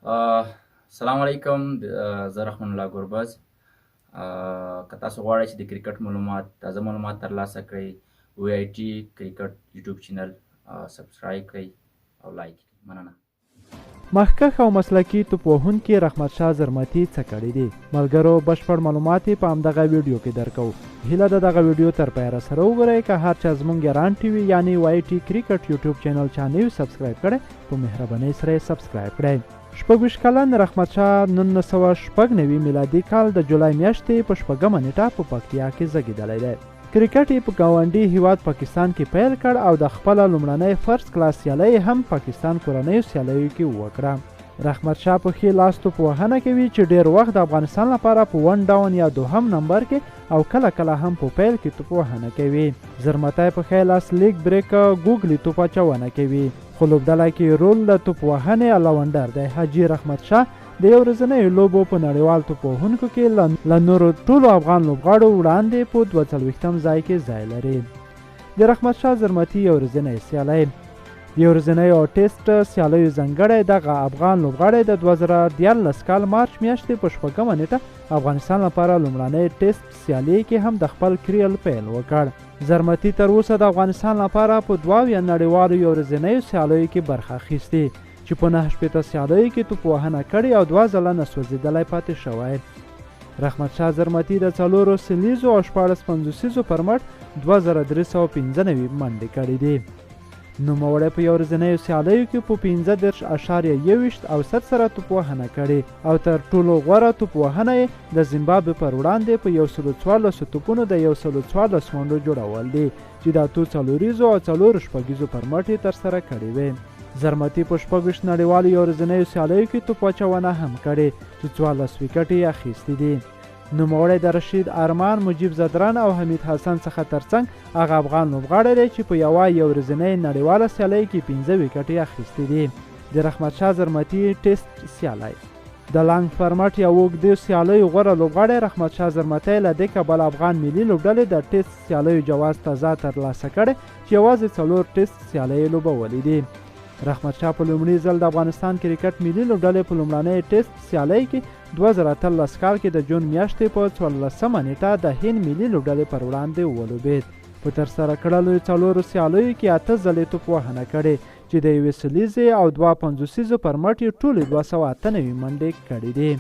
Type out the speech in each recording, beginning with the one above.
السلام علیکم، زه رحمان الله ګربز. که تاسو غواړئ چې د کرکټ معلومات، تازه معلومات ترلاسه کړئ، وی آی ټي کرکټ یوټیوب چینل سبسکرایب کړئ او لایک کړئ. مننه. مخکښ او مسلکي توپ وهونکي رحمت شاه زرمتي څه کړي دي؟ ملګرو، بشپړ معلومات یې په همدغه ویډیو کې درکوو. هیله ده دغه ویډیو تر پایه سره وګورئ. که هر چا زمونږ یاران ټي وي یعنی وای ټي کرکټ یوټیوب چینل چا نه وي سبسکرایب کړی، په مهربانۍ سره یې سبسکرایب کړئ. 26 کلن رحمت شاه 1996 میلادي کال د جولای میاشتې په 6مه نیټه په پکتیا کې زېږېدلی دی. کرکټ یې په ګاونډي هیواد پاکستان کې پیل کړ او د خپله لومړنۍ فرست کلاس سیالۍ یې هم پاکستان کورنیو سیالیو کې وکړه. رحمت شاه په ښې لاس توپ وهنه کوي چې ډېر وخت د افغانستان لپاره په ون ډاون یا دوهم نمبر کې او کله کله هم په پیل کې توپ وهنه کوي. زرمتی په ښی لاس لیګ بریک ګوګلي توپ اچونه کوي، خو لوبډله کې رول د توپ وهنې الراونډر دی. حاجي رحمت شاه د یو ورځنیو لوبو په نړیوال توپ وهونکو کې له نورو ټولو افغان لوبغاړو وړاندې په 42م ځای کې ځای لري. د رحمت شاه زرمتي یو ورځنی سیالی د یو ورځنیو او ټیسټ سیالیو ځانګړی دغه افغان لوبغاړی د 2013 کال مارچ میاشتې په 6مه نیټه افغانستان لپاره لومړنۍ ټیسټ سیالۍ کې هم د خپل کریل پیل وکړ. زرمتي تر اوسه د افغانستان لپاره په 72 نړیوالو یو ورځنیو سیالیو کې برخه اخیستې چې په 69 سیالیو کې توپ وهنه کړې او 2 ځله نه سوځېدلی پاتې شوی. رحمت شاه زرمتي د 4 سلیزو او 16 پنځوسیزو پر مټ 2395 منډې کړې دي. نوموړی په یو ورځنیو سیالیو کې په 35.21 اوسط سره توپ وهنه کړې او تر ټولو غوره توپ وهنه یې د زیمبابوې پر وړاندې په 114 توپونو د 114 منډو جوړول دي چې د 8 څلوریزو او 4 شپږیزو پر مټ یې ترسره کړې وې. زرمتي په 26 نړیوالو یو ورځنیو سیالیو کې توپ اچونه هم کړې چې 14 ویکټې یې اخیستې دي. نوموړی د رشید ارمان، مجیب ځدران او حمید حسن څخه ترڅنګ هغه افغان لوبغاړی دی چې په یوه یو ورځنۍ نړیواله سیالۍ کې 5 ویکټې اخیستې دي. د رحمت شاه زرمتي ټیسټ سیالی د لانګ فارمټ یا اوږدو سیالیو غوره لوبغاړی رحمت شاه زرمتی له دې کبله افغان ملي لوبډلې د ټیسټ سیالیو جواز تازه ترلاسه کړی چې یوازې 4 ټیسټ سیالۍ یې لوبولې دي. رحمت شاه په لومړي ځل د افغانستان کرکټ ملي لوبډلې په لومړنۍ ټیسټ سیالۍ کې 2013 کال کې د جون میاشتې په 14مه نیټه د هند ملي لوبډلې پر وړاندې ولوبېد. په ترسره کړلو 4 سیالیو کې 8 ځلې توپ وهنه کړې چې د یوې سلیزې او 2 پنځوسیزو پر مټ یې ټولې 298 منډې کړې دي.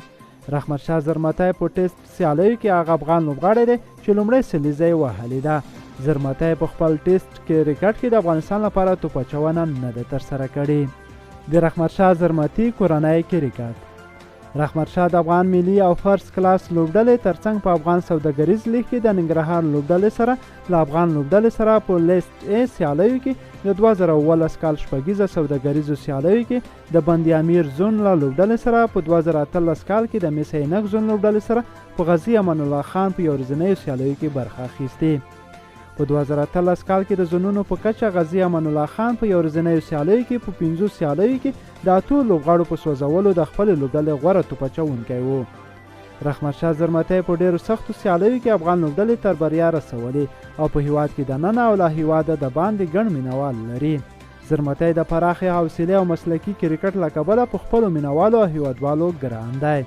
رحمت شاه زرمتی په ټیسټ سیالیو کې هغه افغان لوبغاړی دی چې لومړی سلیزه یې وهلې ده. زرمتی په خپل ټیسټ کرکټ کې د افغانستان لپاره توپ اچونه نه ده ترسره کړې. د رحمت شاه زرمتي کورنی کرکټ. رحمت شاه د افغان ملي او فرست کلاس لوبډلې ترڅنګ په افغان سوداګریز لیګ کې د ننګرهار لوبډلې سره له افغان لوبډلې سره په لیست ای سیالیو کې د 2017 کال شپږیزه سوداګریزو سیالیو کې د بند امیر زون له لوبډلې سره په 2013 کال کې د مس عینک زون لوبډلې سره په غازي امان الله خان په یو ورځنیو سیالیو کې برخه اخیستې. په 2013 کال کې د زونونو په کچه غازي امان الله خان په یو ورځنیو سیالیو کې په 5 سیالیو کې د 8 لوبغاړو په سوځولو د خپلې لوبډلې غوره توپ اچوونکی و. رحمت شاه زرمتی په ډېرو سختو سیالیو کې افغان لوبډلې تر بریا رسولې او په هیواد کې دننه او له هیواده د باندې ګڼ مینهوال لري. زرمتی د پراخې حوصلې او مسلکي کرکټ له کبله په خپلو مینهوالو او هیوادوالو ګران دی.